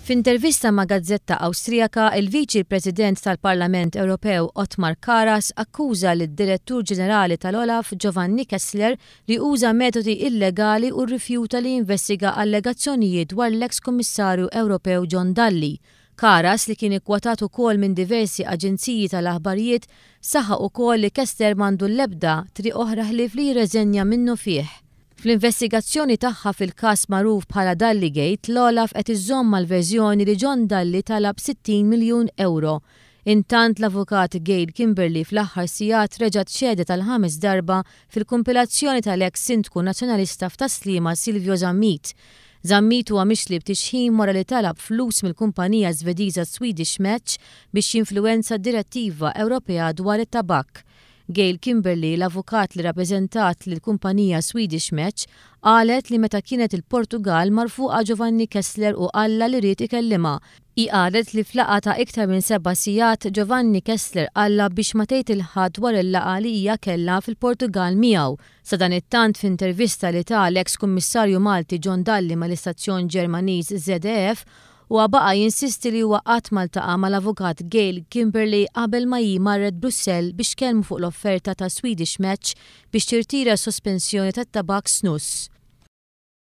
F'intervista ma' gazzetta Awstrijaka, il-Viċi President tal-Parlament Ewropew Othmar Karas akkuża lid-Direttur Ġenerali tal-OLAF Giovanni Kessler li uża metodi illegali u rrifjuta li jinvestiga allegazzjonijiet dwar l-eks Kummissarju Ewropew John Dalli. Karas, li kien ikkwotat ukoll minn diversi aġenziji tal-aħbarijiet, saħaq ukoll li Kessler m'għandu l-ebda triq oħra ħlief li jirreżenja minnufih. Fl-investigazzjoni tagħha fil-każ magħruf bħala Dalligate, l-OLAF qed iżżomm mal-verżjoni li John Dalli talab 60 miljun ewro. Intant l-Avukat Gail Kimberley fl-aħħar sigħat reġgħet xehdet għall-ħames darba fil-kumpilazzjoni tal-eks Sindku Nazzjonalista f'Tas-Sliema Silvio Zammit. Zammit huwa mixli b'tixħim wara li talab flus mill-kumpanija Żvediża Swedish Match biex jinfluwenza d-direttiva Ewropea dwar it-tabakk. Gail Kimberley, l-avukat li rrappreżentat lill-kumpanija Swedish Match, qalet li meta kienet il-Portugall mar fuqha Giovanni Kessler u qallha li ried ikellimha. Hi qalet li f'laqgħa ta' iktar minn seba' sigħat Giovanni Kessler qallha biex ma tgħid 'il ħadd dwar il-laqgħa li hija kellha fil-Portugall miegħu. Sadanittant f'intervista li ta l-eks Kummissarju Malti John Dalli mal-istazzjon Ġermaniż ZDF, Huwa baqa' jinsisti li huwa qatt ma ltaqa' mal-avukat Gail Kimberley qabel ma hi marret Brussell biex tkellmu fuq l-offerta ta' Swedish Match biex tirtira s-sospensjoni tat-tabakk snus.